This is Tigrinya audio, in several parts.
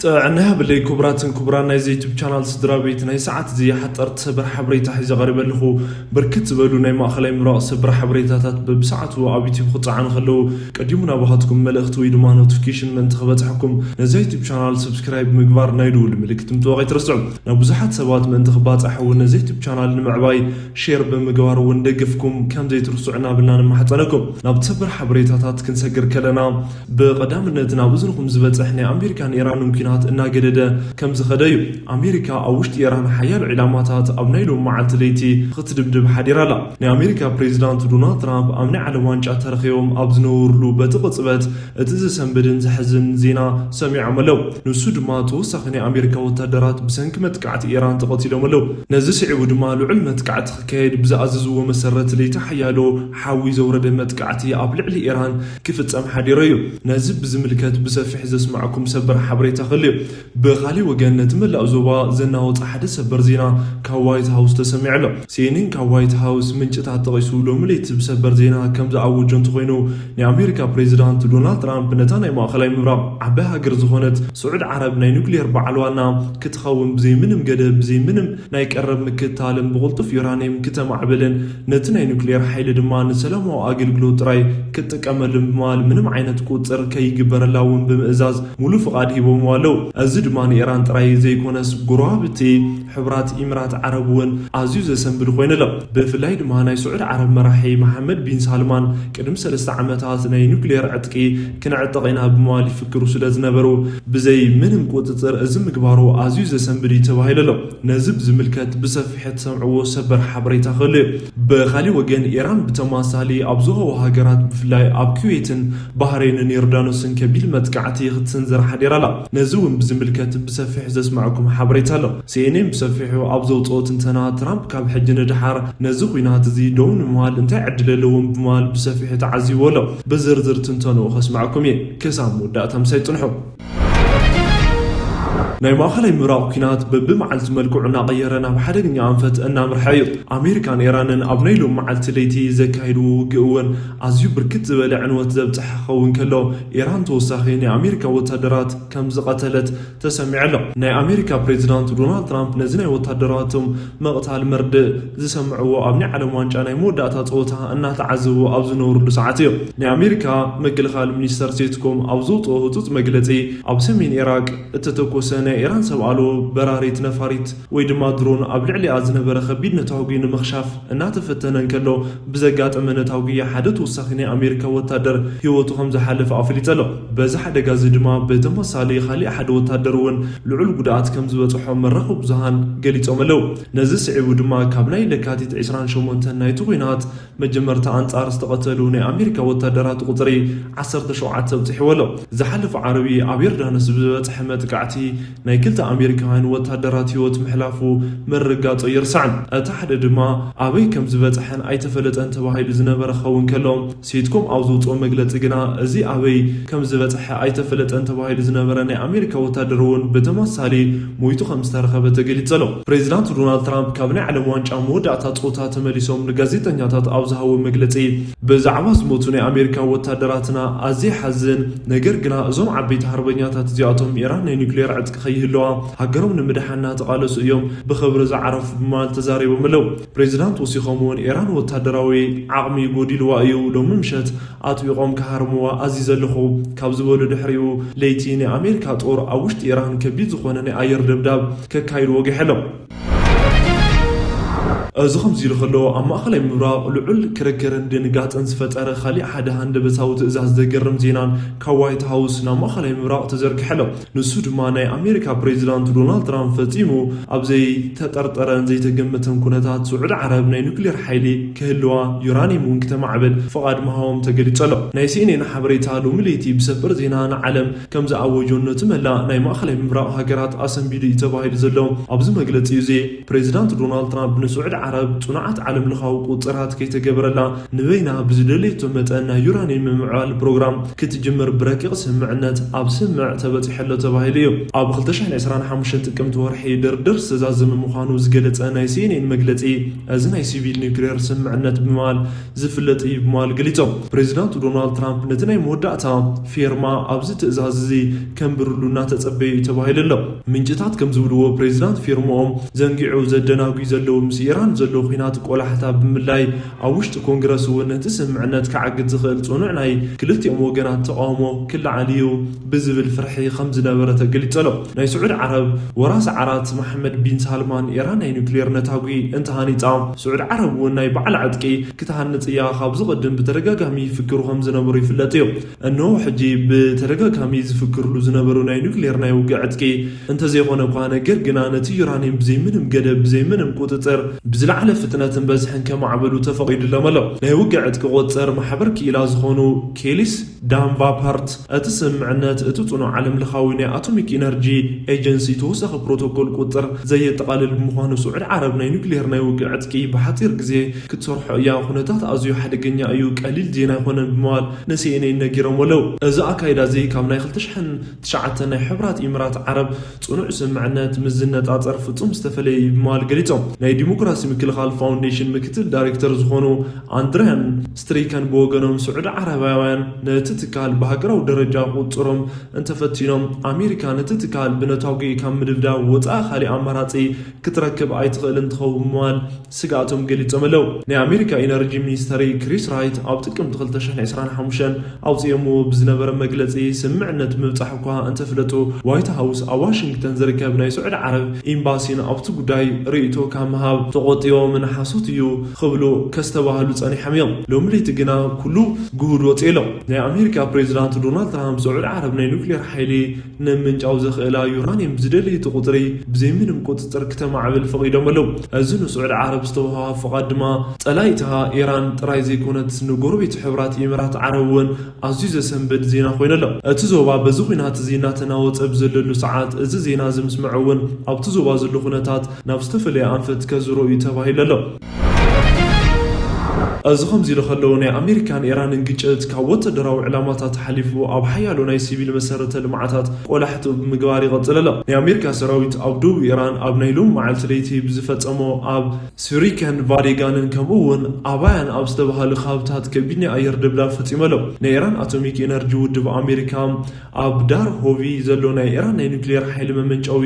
ጥዕና ይሃበለይ ክቡራትን ክቡራን ናይዚ ዩቱብ ቻናል ስድራ ቤት፣ ናይ ሰዓት እዚ ሓጠርቲ ሰበር ሓበሬታ ሒዘ ቀሪበ ኣለኹ። ብርክት ዝበሉ ናይ ማእኸላይ ምብራቕ ሰበር ሓበሬታታት በብሰዓቱ ኣብ ዩቱብ ክፀዓኑ ከለዉ ቀዲሙ ናባኻትኩም መልእኽቲ ወይ ድማ ኖቲፊኬሽን ምእንቲ ክበፅሐኩም ነዚ ዩቱብ ቻናል ሰብስክራይብ ምግባር ናይ ደውሊ ምልክት ምጥዋቕ ኣይትረስዑ። ናብ ብዙሓት ሰባት ምእንቲ ክባፃሕ እውን ነዚ ዩቱብ ቻናል ንምዕባይ ሼር ብምግባር እውን ደገፍኩም ከም ዘይትርስዑ እናበልና ንማሕፀነኩም። ናብ ሰበር ሓበሬታታት ክንሰግር ከለና ብቐዳምነት ናብ እዝንኹም ዝበፅሕ ናይ ኣሜሪካን ኢራንን ኲናት እናገደደ ከም ዝኸደ እዩ። ኣሜሪካ ኣብ ውሽጢ ኢራን ሓያሎ ዒላማታት ኣብ ናይ ሎም መዓልቲ ለይቲ ክትድብድብ ሓዲራ ኣላ። ናይ ኣሜሪካ ፕሬዚዳንት ዶናልድ ትራምፕ ኣብ ናይ ዓለም ዋንጫ ተረኺቦም ኣብ ዝነበሩሉ በቲ ቅጽበት እቲ ዘሰንብድን ዘሕዝን ዜና ሰሚዖም ኣለዉ። ንሱ ድማ ተወሳኺ ናይ ኣሜሪካ ወታደራት ብሰንኪ መጥቃዕቲ ኢራን ተቐቲሎም ኣለዉ። ነዚ ስዒቡ ድማ ልዑል መጥቃዕቲ ክካየድ ብዝኣዘዝዎ መሰረት ለይቲ ሓያሎ ሓዊ ዘውረደ መጥቃዕቲ ኣብ ልዕሊ ኢራን ክፍጸም ሓዲሩ እዩ። ነዚ ብዝምልከት ብሰፊሕ ዘስማዕኩም ሰበር ሓበሬታ ክህሉ እዩ። ብኻሊእ ወገን ነቲ መላእ ዞባ ዘናወጸ ሓደ ሰበር ዜና ካብ ዋይት ሃውስ ተሰሚዑ ኣሎ። ሲኤንኤን ካብ ዋይት ሃውስ ምንጭታት ጠቒሱ ሎሚ ለይቲ ብሰበር ዜና ከም ዝኣወጆ እንተኾይኑ፣ ናይ ኣሜሪካ ፕሬዚዳንት ዶናልድ ትራምፕ ነታ ናይ ማእኸላይ ምብራቕ ዓባይ ሃገር ዝኾነት ስዑድ ዓረብ ናይ ኑክሌር በዓል ዋና ክትኸውን ብዘይ ምንም ገደብ ብዘይ ምንም ናይ ቀረብ ምክትታልን ብቕልጡፍ ዩራኒየም ክተማዕብልን ነቲ ናይ ኑክሌር ሓይሊ ድማ ንሰላማዊ ኣገልግሎት ጥራይ ክትጥቀመሉ ብምባል ምንም ዓይነት ቁፅር ከይግበረላ እውን ብምእዛዝ ሙሉ ፍቓድ ሂቦምዎ ኣለዉ። እዚ ድማ ንኢራን ጥራይ ዘይኮነስ ጎረባብቲ ሕቡራት ኢምራት ዓረብ እውን ኣዝዩ ዘሰንብድ ኮይኑ ኣሎ። ብፍላይ ድማ ናይ ስዑድ ዓረብ መራሒ መሓመድ ቢን ሳልማን ቅድሚ ሰለስተ ዓመታት ናይ ኑክሌር ዕጥቂ ክነዕጥቕ ኢና ብምባል ይፍክሩ ስለ ዝነበሩ ብዘይ ምንም ቁፅፅር እዚ ምግባሩ ኣዝዩ ዘሰንብድ እዩ ተባሂሉ ኣሎ። ነዚ ብዝምልከት ብሰፊሕ እትሰምዕዎ ሰበር ሓበሬታ ክህሉ እዩ። ብኻሊእ ወገን ኢራን ብተመሳሳሊ ኣብ ዝሆ ሃገራት ብፍላይ ኣብ ኩዌትን ባህሬንን ዮርዳኖስን ከቢድ መጥቃዕቲ ክትስንዝር ሓዲራ ኣላ። ነዚ እውን ብዝምልከት ብሰፊሕ ዘስማዕኩም ሓበሬታ ኣሎ። ሲኤንኤን ብሰፊሑ ኣብ ዘውፅኦ ትንተና ትራምፕ ካብ ሕጂ ንድሓር ነዚ ኲናት እዚ ደው ንምባል እንታይ ዕድል ኣለዎም ብምባል ብሰፊሑ ተዓዚቡ ኣሎ። ብዝርዝር ትንተንኡ ከስማዕኩም እየ። ክሳብ መወዳእታ ምሳይ ፅንሑ። ናይ ማእኸላይ ምብራቕ ኲናት በብመዓልቲ መልክዑ እናቐየረ ናብ ሓደገኛ ኣንፈት እናምርሐ እዩ። ኣሜሪካን ኢራንን ኣብ ናይ ሎም መዓልቲ ለይቲ ዘካይድዎ ውግእ እውን ኣዝዩ ብርክት ዝበለ ዕንወት ዘብፅሐ ክኸውን ከሎ፣ ኢራን ተወሳኺ ናይ ኣሜሪካ ወታደራት ከም ዝቐተለት ተሰሚዑ ኣሎ። ናይ ኣሜሪካ ፕሬዚዳንት ዶናልድ ትራምፕ ነዚ ናይ ወታደራቶም ምቕታል መርድእ ዝሰምዕዎ ኣብ ናይ ዓለም ዋንጫ ናይ መወዳእታ ፀወታ እናተዓዘቡ ኣብ ዝነበሩሉ ሰዓት እዩ። ናይ ኣሜሪካ ምክልኻል ሚኒስተር ሴትኮም ኣብ ዘውፅኦ ህፁፅ መግለፂ፣ ኣብ ሰሜን ኢራቅ እተተኮሰ ናይ ኢራን ሰብ ኣልቦ በራሪት ነፋሪት ወይ ድማ ድሮን ኣብ ልዕሊኣ ዝነበረ ከቢድ ነታጒ ንምኽሻፍ እናተፈተነ እንከሎ ብዘጋጠመ ነታጒ ሓደ ተወሳኺ ናይ ኣሜሪካ ወታደር ህይወቱ ከም ዝሓለፈ ኣፍሊጡ ኣሎ። በዚ ሓደጋ እዚ ድማ ብተመሳሳሊ ካሊእ ሓደ ወታደር እውን ልዑል ጉድኣት ከም ዝበፅሖ መራኸቢ ብዙሃን ገሊፆም ኣለዉ። ነዚ ስዒቡ ድማ ካብ ናይ ለካቲት ዕስራን ሸሞንተን ናይቲ ኲናት መጀመርታ ኣንጻር ዝተቐተሉ ናይ ኣሜሪካ ወታደራት ቁጽሪ ዓሰርተ ሸውዓተ ኣብጺሕዎ ኣሎ። ዝሓለፈ ዓርቢ ኣብ ዮርዳኖስ ብዝበጽሐ መጥቃዕቲ ናይ ክልተ ኣሜሪካውያን ወታደራት ህይወት ምሕላፉ ምርግጋጹ ኣይርሳዕን። እቲ ሓደ ድማ ኣበይ ከም ዝበጽሐን ኣይተፈለጠን ተባሂሉ ዝነበረ ክኸውን ከሎ፣ ሴትኮም ኣብ ዘውጽኦ መግለጺ ግና እዚ ኣበይ ከም ዝበጽሐ ኣይተፈለጠን ተባሂሉ ዝነበረ ናይ ኣሜሪካ ወታደር እውን ብተመሳሳሊ ሞይቱ ከም ዝተረኸበ ተገሊጹ ኣሎ። ፕሬዚዳንት ዶናልድ ትራምፕ ካብ ናይ ዓለም ዋንጫ መወዳእታ ጸወታ ተመሊሶም ንጋዜጠኛታት ኣብ ዝሃቦ መግለጺ፣ ብዛዕባ ዝሞቱ ናይ ኣሜሪካ ወታደራትና ኣዝየ ይሓዝን፣ ነገር ግና እዞም ዓበይቲ ሓርበኛታት እዚኣቶም ኢራን ናይ ኒውክሌር ዕጥቂ ከይህልዋ ሃገሮም ንምድሓን እናተቓለሱ እዮም ብኽብሪ ዝዓረፉ ብምባል ተዛሪቦም ኣለዉ። ፕሬዚዳንት ወሲኾም እውን ኢራን ወታደራዊ ዓቕሚ ጎዲልዋ እዩ፣ ሎሚ ምሸት ኣጥቢቖም ክሃርምዋ ኣዚዘ ኣለኹ ካብ ዝበሉ ድሕሪኡ ለይቲ ናይ ኣሜሪካ ጦር ኣብ ውሽጢ ኢራን ከቢድ ዝኾነ ናይ ኣየር ደብዳብ ከካይዱ ወጊሑ ኣሎ። እዚ ከምዚ ኢሉ ከሎ ኣብ ማእኸላይ ምብራቕ ልዑል ክርክርን ድንጋፀን ዝፈጠረ ካሊእ ሓደ ሃንደበታዊ ትእዛዝ ዘገርም ዜናን ካብ ዋይት ሃውስ ናብ ማእኸላይ ምብራቕ ተዘርግሐ ኣሎ። ንሱ ድማ ናይ ኣሜሪካ ፕሬዚዳንት ዶናልድ ትራምፕ ፈጺሙ ኣብ ዘይተጠርጠረን ዘይተገመተን ኩነታት ስዑዲ ዓረብ ናይ ኑክሌር ሓይሊ ክህልዋ ዩራኒየም እውን ክተማዕብል ፍቓድ ምሃቦም ተገሊጹ ኣሎ። ናይ ሲኤንኤን ሓበሬታ ሎሚ ለይቲ ብሰበር ዜና ንዓለም ከም ዝኣወጆን ነቲ መላእ ናይ ማእኸላይ ምብራቕ ሃገራት ኣሰንቢዱ እዩ ተባሂሉ ዘሎ ኣብዚ መግለጺ እዩ። እዚ ፕሬዚዳንት ዶናልድ ትራምፕ ንስዑዲ ዓረብ ጽኑዓት ዓለም ለኻዊ ቁጽራት ከይተገበረላ ንበይና ብዝደለየቶ መጠን ናይ ዩራኒየም ምምዕባል ፕሮግራም ክትጅምር ብረቂቕ ስምምዕነት ኣብ ስምምዕ ተበጺሐ ኣሎ ተባሂሉ እዩ። ኣብ ክልተ ሽሕን ዕስራን ሓሙሽተን ጥቅምቲ ወርሒ ድርድር ዝተዛዘመ ምዃኑ ዝገለጸ ናይ ሲ ኤን ኤን መግለጺ፣ እዚ ናይ ሲቪል ኒውክሌር ስምምዕነት ብምባል ዝፍለጥ እዩ ብምባል ገሊጾም። ፕሬዚዳንት ዶናልድ ትራምፕ ነቲ ናይ መወዳእታ ፊርማ ኣብዚ ትእዛዝ እዚ ከንብርሉ እናተጸበየ እዩ ተባሂሉ ኣሎ። ምንጭታት ከም ዝብልዎ፣ ፕሬዚዳንት ፊርማኦም ዘንጊዑ ዘደናጉ ዘለዉ ምስ ኢራን ዘሎ ኲናት ቆላሕታ ብምላይ ኣብ ውሽጢ ኮንግረስ እውን ነቲ ስምምዕነት ክዓግት ዝኽእል ጽኑዕ ናይ ክልቲኦም ወገናት ተቃውሞ ክለዓል እዩ ብዝብል ፍርሒ ከም ዝነበረ ተገሊጹ ኣሎ። ናይ ስዑድ ዓረብ ወራሲ ዓራት መሓመድ ቢን ሳልማን፣ ኢራን ናይ ኒውክሌር ነታጒ እንተሃኒጻ፣ ስዑድ ዓረብ እውን ናይ ባዕላ ዕጥቂ ክትሃንጽ እያ ካብ ዝቐድም ብተደጋጋሚ ይፍክሩ ከም ዝነበሩ ይፍለጥ እዩ። እነሆ ሕጂ ብተደጋጋሚ ዝፍክርሉ ዝነበሩ ናይ ኒውክሌር ናይ ውግእ ዕጥቂ እንተዘይኮነ እኳ፣ ነገር ግና ነቲ ዩራኒየም ብዘይ ምንም ገደብ፣ ብዘይ ምንም ቁጽጽር፣ ብዝለዓለ ፍጥነትን በዝሕን ከማዕብሉ ተፈቒዱሎም ኣሎ። ናይ ውግእ ዕጥቂ ቁጽጽር ማሕበር ክኢላ ዝኾኑ ኬሊስ ዳንቫፓርት፣ እቲ ስምምዕነት እቲ ጽኑዕ ዓለም ለኻዊ ናይ ኣቶሚክ ኢነርጂ ኤጀንሲ ተወሳኺ ፕሮቶኮል ቁጽጽር ዘየጠቓልል ብምዃኑ፣ ስዑድ ዓረብ ናይ ኒውክሌር ናይ ውግእ ዕጥቂ ብሓጺር ግዜ ክትሰርሖ እያ፣ ኩነታት ኣዝዩ ሓደገኛ እዩ፣ ቀሊል ዜና ኣይኮነን ብምባል ን ሲ ኤን ኤን ነጊሮም ኣለዉ። እዚ ኣካይዳ እዚ ካብ ናይ ክልተ ሽሕን ትሽዓተን ናይ ሕቡራት ኢምራት ዓረብ ጽኑዕ ስምምዕነት ምስ ዝነጻጸር ፍጹም ዝተፈለየ እዩ ብምባል ገሊጾም። ናይ ዲሞክራሲ ምክልኻል ፋውንዴሽን ምክትል ዳይሬክተር ዝኾኑ ኣንድሪያን ስትሪከን ብወገኖም፣ ስዑዲ ዓረባውያን ነቲ ትካል ብሃገራዊ ደረጃ ክቑጽሮም እንተፈቲኖም፣ ኣሜሪካ ነቲ ትካል ብነታጒ ካብ ምድብዳብ ወጻኢ ካሊእ ኣማራጺ ክትረክብ ኣይትኽእልን ትኸውን ብምባል ስግኣቶም ገሊጾም ኣለዉ። ናይ ኣሜሪካ ኢነርጂ ሚኒስተሪ ክሪስ ራይት ኣብ ጥቅምቲ ክልተ ሽሕን ዕስራን ሓሙሽተን ኣውጺኦምዎ ብዝነበረ መግለጺ፣ ስምምዕነት ምብጻሕ እኳ እንተፍለጡ፣ ዋይት ሃውስ ኣብ ዋሽንግተን ዝርከብ ናይ ስዑዲ ዓረብ ኤምባሲን ኣብቲ ጉዳይ ርእይቶ ካብ ምሃብ ተቖጢቦምን ሓሶት እዩ ክብሉ ከስተባህሉ ጸኒሖም እዮም። ሎሚ ለይቲ ግና ኩሉ ግሁድ ወጺኡ ኣሎ። ናይ ኣሜሪካ ፕሬዚዳንት ዶናልድ ትራምፕ ስዑዲ ዓረብ ናይ ኑክሌር ሓይሊ ንምምንጫው ዘኽእላ ዩራኒየም ብዝደለየቶ ቁጽሪ ብዘይ ምንም ቁጽጽር ክተማዕብል ፈቒዶም ኣለዉ። እዚ ንስዑዲ ዓረብ ዝተዋህባ ፍቓድ ድማ ጸላኢታ ኢራን ጥራይ ዘይኮነትስ ንጎረቤት ሕቡራት ኢሚራት ዓረብ እውን ኣዝዩ ዘሰንብድ ዜና ኮይኑ ኣሎ። እቲ ዞባ በዚ ኲናት እዚ እናተናወጸ ብዘለሉ ሰዓት፣ እዚ ዜና እዚ ምስምዑ እውን ኣብቲ ዞባ ዘሎ ኩነታት ናብ ዝተፈለየ ኣንፈት ከዝሮ እዩ ተባሂሉ ኣሎ። እዚ ከምዚ ኢሉ ከሎ፣ ናይ ኣሜሪካን ኢራንን ግጭት ካብ ወተደራዊ ዕላማታት ሓሊፉ ኣብ ሓያሎ ናይ ሲቪል መሰረተ ልምዓታት ቆላሕትኡ ብምግባር ይቐጽል ኣሎ። ናይ ኣሜሪካ ሰራዊት ኣብ ደቡብ ኢራን ኣብ ናይ ሎሚ መዓልቲ ለይቲ ብዝፈጸሞ ኣብ ሱሪከን ቫዴጋንን ከምኡ እውን ኣባያን ኣብ ዝተባሃሉ ከባብታት ከቢድ ናይ ኣየር ደብዳብ ፈጺሙ ኣሎ። ናይ ኢራን ኣቶሚክ ኤነርጂ ውድብ፣ ኣሜሪካ ኣብ ዳር ሆቪ ዘሎ ናይ ኢራን ናይ ኑክሌር ሓይሊ መመንጨዊ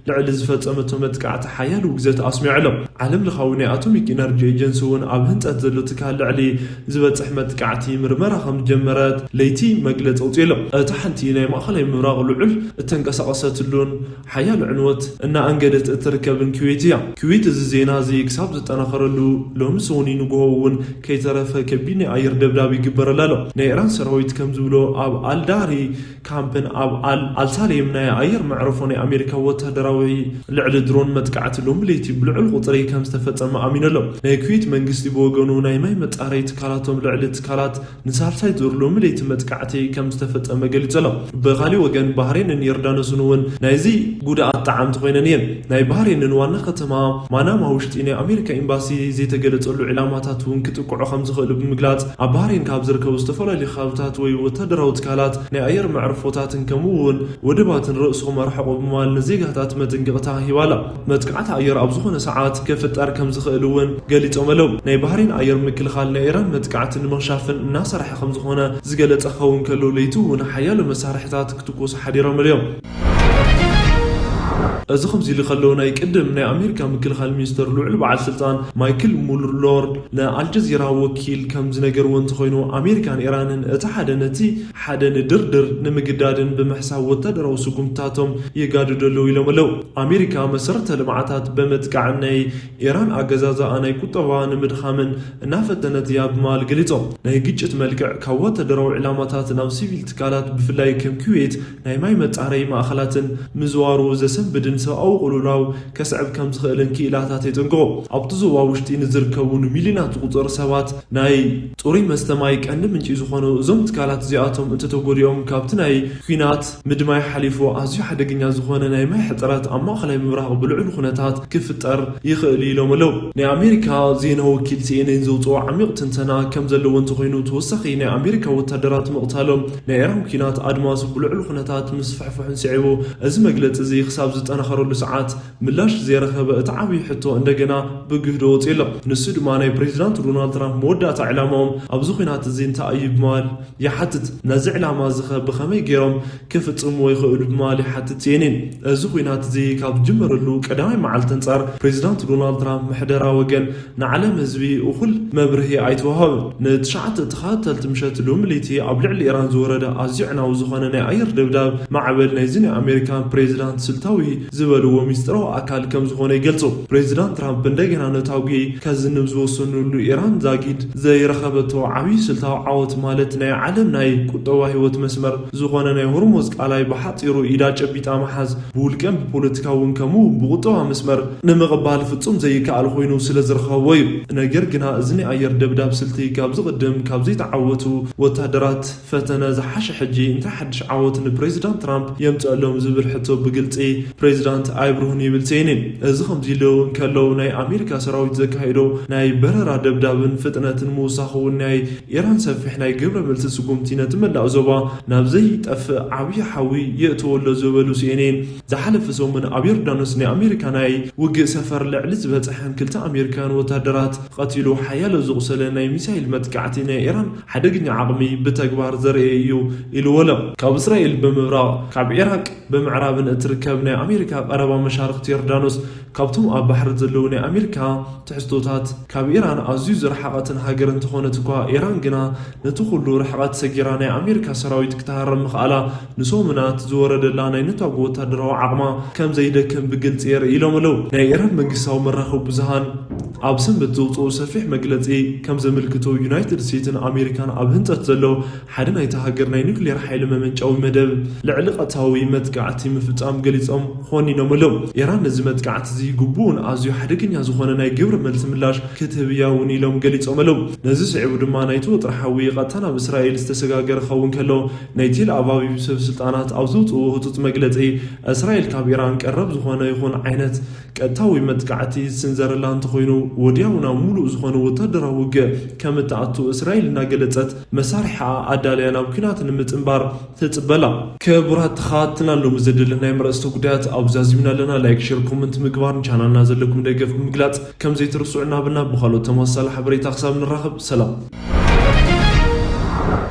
ልዕሊ ዝፈጸመቶ መጥቃዕቲ ሓያል ውግዘት ኣስሚዑ ኣሎ። ዓለም ለኻዊ ናይ ኣቶሚክ ኢነርጂ ኤጀንሲ እውን ኣብ ህንጸት ዘሎ ትካል ልዕሊ ዝበጽሕ መጥቃዕቲ ምርመራ ከም ዝጀመረት ለይቲ መግለጺ ኣውጺኡ ኣሎ። እታ ሓንቲ ናይ ማእኸላይ ምብራቕ ልዑል እተንቀሳቐሰትሉን ሓያል ዕንወት እናኣንገደት እትርከብን ኩዌት እያ። ኩዌት እዚ ዜና እዚ ክሳብ ዝጠናኸረሉ ሎሚ ሰኑይ ንግሆ እውን ከይተረፈ ከቢድ ናይ ኣየር ደብዳብ ይግበረላ ኣሎ። ናይ ኢራን ሰራዊት ከም ዝብሎ ኣብ ኣልዳሪ ካምፕን ኣብ ኣል ኣልሳሌም ናይ ኣየር መዕረፎ ናይ ኣሜሪካ ወታደራዊ ልዕሊ ድሮን መጥቃዕቲ ሎሚ ለይቲ ብልዑል ቁጽሪ ከም ዝተፈጸመ ኣሚኑ ኣሎ። ናይ ኩዌት መንግስቲ ብወገኑ ናይ ማይ መጻረይ ትካላቶም ልዕሊ ትካላት ንሳልሳይ ዙር ሎሚ ለይቲ መጥቃዕቲ ከም ዝተፈጸመ ገሊጹ ኣሎ። ብኻሊእ ወገን ባህሬንን ዮርዳኖስን እውን ናይዚ ጉድኣት ጠዓምቲ ኮይነን እየን። ናይ ባህሬንን ዋና ከተማ ማናማ ውሽጢ ናይ ኣሜሪካ ኤምባሲ ዘይተገለጸሉ ዕላማታት እውን ክጥቅዑ ከም ዝኽእሉ ብምግላጽ፣ ኣብ ባህሬን ካብ ዝርከቡ ዝተፈላለዩ ከባብታት ወይ ወታደራዊ ትካላት ናይ ኣየር መዕርፎታትን ከምኡ እውን ወደባትን ርእስኹም ኣርሕቑ ብምባል ንዜጋታት መጠንቀቕታ ሂባ ኣላ። መጥቃዕቲ ኣየር ኣብ ዝኾነ ሰዓት ክፍጠር ከም ዝኽእል እውን ገሊጾም ኣለዉ። ናይ ባህሬን ኣየር ምክልኻል ናይ ኢራን መጥቃዕቲ ንምኽሻፍን እናሰርሐ ከም ዝኾነ ዝገለጸ ክኸውን ከሎ፣ ለይቲ እውን ሓያሎ መሳርሕታት ክትኩስ ሓዲሮም እዮም። እዚ ከምዚ ኢሉ ከሎ፣ ናይ ቅድም ናይ ኣሜሪካ ምክልኻል ሚኒስተር ልዑል በዓል ስልጣን ማይክል ሙርሎር ንኣልጀዚራ ወኪል ከም ዝነገርዎ እንተኾይኑ፣ ኣሜሪካን ኢራንን እቲ ሓደ ነቲ ሓደ ንድርድር ንምግዳድን ብምሕሳብ ወታደራዊ ስጉምትታቶም የጋድዱ ኣለዉ ኢሎም ኣለዉ። ኣሜሪካ መሰረተ ልምዓታት ብምጥቃዕን ናይ ኢራን ኣገዛዝኣ ናይ ቁጠባ ንምድኻምን እናፈተነት እያ ብምባል ገሊጾም። ናይ ግጭት መልክዕ ካብ ወታደራዊ ዕላማታት ናብ ሲቪል ትካላት፣ ብፍላይ ከም ኩዌት ናይ ማይ መጻረዪ ማእኸላትን ምዝዋሩ ዘሰንብድ ምድን ሰብኣዊ ቅልውላው ከስዕብ ከም ዝኽእልን ክኢላታት የጠንቅቑ። ኣብቲ ዞባ ውሽጢ ንዝርከቡ ንሚልዮናት ዝቑጸሩ ሰባት ናይ ጽሩይ መስተ ማይ ቀንዲ ምንጪ ዝኾኑ እዞም ትካላት እዚኣቶም እንተተጎዲኦም ካብቲ ናይ ኲናት ምድማይ ሓሊፉ ኣዝዩ ሓደገኛ ዝኾነ ናይ ማይ ሕጽረት ኣብ ማእኸላይ ምብራቕ ብልዑል ኩነታት ክፍጠር ይኽእል ኢሎም ኣለዉ። ናይ ኣሜሪካ ዜና ወኪል ሲኤንኤን ዘውፅኦ ዓሚቕ ትንተና ከም ዘለዎ እንተኾይኑ ተወሳኺ ናይ ኣሜሪካ ወታደራት ምቕታሎም ናይ ኢራን ኲናት ኣድማሱ ብልዑል ኩነታት ምስፍሕፍሑን ስዒቡ እዚ መግለፂ እዚ ክሳብ ዝጠናኸረሉ ሰዓት ምላሽ ዘይረኸበ እቲ ዓብዪ ሕቶ እንደገና ብግህዶ ወፂኡ ኣሎ። ንሱ ድማ ናይ ፕሬዚዳንት ዶናልድ ትራምፕ መወዳእታ ዕላማኦም ኣብዚ ኲናት እዚ እንታይ እዩ ብምባል ይሓትት። ነዚ ዕላማ እዚ ኸ ብኸመይ ገይሮም ክፍጽምዎ ይኽእሉ ብምባል ይሓትት ሲኤንኤን። እዚ ኲናት እዚ ካብ ዝጅመረሉ ቀዳማይ መዓልቲ ኣንጻር ፕሬዚዳንት ዶናልድ ትራምፕ ምሕደራ ወገን ንዓለም ህዝቢ እኹል መብርሂ ኣይተዋሃበን። ንትሽዓተ ተኸታተልቲ ምሸት ሎሚ ለይቲ ኣብ ልዕሊ ኢራን ዝወረደ ኣዝዩ ዕናዊ ዝኾነ ናይ ኣየር ደብዳብ ማዕበል ናይዚ ናይ ኣሜሪካን ፕሬዚዳንት ስልታዊ ዝበልዎ ሚስጥራዊ ኣካል ከም ዝኾነ ይገልጹ። ፕሬዚዳንት ትራምፕ እንደገና ነታጒ ከዝንብ ዝወሰኑሉ ኢራን ዛጊድ ዘይረኸበቶ ዓብዪ ስልታዊ ዓወት ማለት ናይ ዓለም ናይ ቁጠባ ህይወት መስመር ዝኾነ ናይ ሆርሙዝ ቃላይ ብሓጺሩ ኢዳ ጨቢጣ ምሓዝ ብውልቀን ብፖለቲካውን ከምኡ ብቁጠባ መስመር ንምቕባል ፍጹም ዘይከኣል ኮይኑ ስለ ዝረኸቦ እዩ። ነገር ግና እዚ ናይ ኣየር ደብዳብ ስልቲ ካብ ዝቕድም ካብ ዘይተዓወቱ ወታደራት ፈተነ ዝሓሸ ሕጂ እንታይ ሓድሽ ዓወት ንፕሬዚዳንት ትራምፕ የምፀሎም ዝብል ሕቶ ብግልፂ ፕሬዚዳንት ኣይብርሁን ይብል ሴኔን። እዚ ከምዚ ኢሉ እንከሎ ናይ ኣሜሪካ ሰራዊት ዘካየዶ ናይ በረራ ደብዳብን ፍጥነትን ምውሳኹ እውን ናይ ኢራን ሰፊሕ ናይ ግብረ መልሲ ስጉምቲ ነቲ መላእ ዞባ ናብ ዘይጠፍእ ዓብዪ ሓዊ የእትዎ ኣሎ ዝበሉ ሲኤንኤን ዝሓለፈ ሰሙን ኣብ ዮርዳኖስ ናይ ኣሜሪካ ናይ ውግእ ሰፈር ልዕሊ ዝበፅሐን ክልተ ኣሜሪካውያን ወታደራት ቀቲሉ ሓያሎ ዝቑሰለ ናይ ሚሳይል መጥቃዕቲ ናይ ኢራን ሓደገኛ ዓቕሚ ብተግባር ዘርእየ እዩ ኢልዎ ኣሎ። ካብ እስራኤል ብምብራቕ ካብ ኢራቅ ብምዕራብን እትርከብ ናይ ኣሜሪካ ቀረባ መሻርክቲ ዮርዳኖስ ካብቶም ኣብ ባሕሪ ዘለዉ ናይ ኣሜሪካ ትሕዝቶታት ካብ ኢራን ኣዝዩ ዝረሓቐትን ሃገር እንተኾነት እኳ ኢራን ግና ነቲ ኩሉ ርሕቐት ሰጊራ ናይ ኣሜሪካ ሰራዊት ክትሃረም ምኽኣላ ንሰሙናት ዝወረደላ ናይ ነታጉ ወታደራዊ ዓቕማ ከም ዘይደክም ብግልፂ የርኢ ኢሎም ኣለዉ። ናይ ኢራን መንግስታዊ መራኸቢ ብዙሃን ኣብ ሰንበት ዘውፅኦ ሰፊሕ መግለፂ ከም ዘመልክቶ ዩናይትድ ስቴትስን ኣሜሪካን ኣብ ህንፀት ዘሎ ሓደ ናይቲ ሃገር ናይ ኒውክሌር ሓይሊ መመንጨዊ መደብ ልዕሊ ቀታዊ መጥቃዕቲ ምፍፃም ገሊፆም ኮኒኖም ኣለዉ። ኢራን ነዚ መጥቃዕቲ እዚ ግቡእን ኣዝዩ ሓደገኛ ዝኾነ ናይ ግብረ መልሲ ምላሽ ክትህብ እያ እውን ኢሎም ገሊፆም ኣለዉ። ነዚ ስዒቡ ድማ ናይቲ ወጥሪ ሓዊ ቀጥታ ናብ እስራኤል ዝተሰጋገረ ክኸውን ከሎ ናይ ቴል ኣቫቪቭ ሰብ ስልጣናት ኣብ ዘውፅእዎ ህፁፅ መግለፂ እስራኤል ካብ ኢራን ቀረብ ዝኾነ ይኹን ዓይነት ቀጥታዊ መጥቃዕቲ ዝስንዘረላ እንተኾይኑ ወዲያው ናብ ሙሉእ ዝኾነ ወታደራዊ ውግእ ከም እትኣቱ እስራኤል እናገለፀት መሳርሒኣ ኣዳልያ ናብ ኲናት ንምፅንባር ትፅበላ። ክቡራት ተኸታተልና ሎሚ ዘደለናዮም ኣርእስተ ጉዳያት ኣብዚ ኣዚምና ኣለና። ላይክ፣ ሼር፣ ኮመንት ምግባርን ቻናልና ዘለኩም ደገፍ ምግላፅ ከም ዘይትርስዑ እናበልና ብኻልኦት ተመሳሳሊ ሓበሬታ ክሳብ ንራኸብ ሰላም።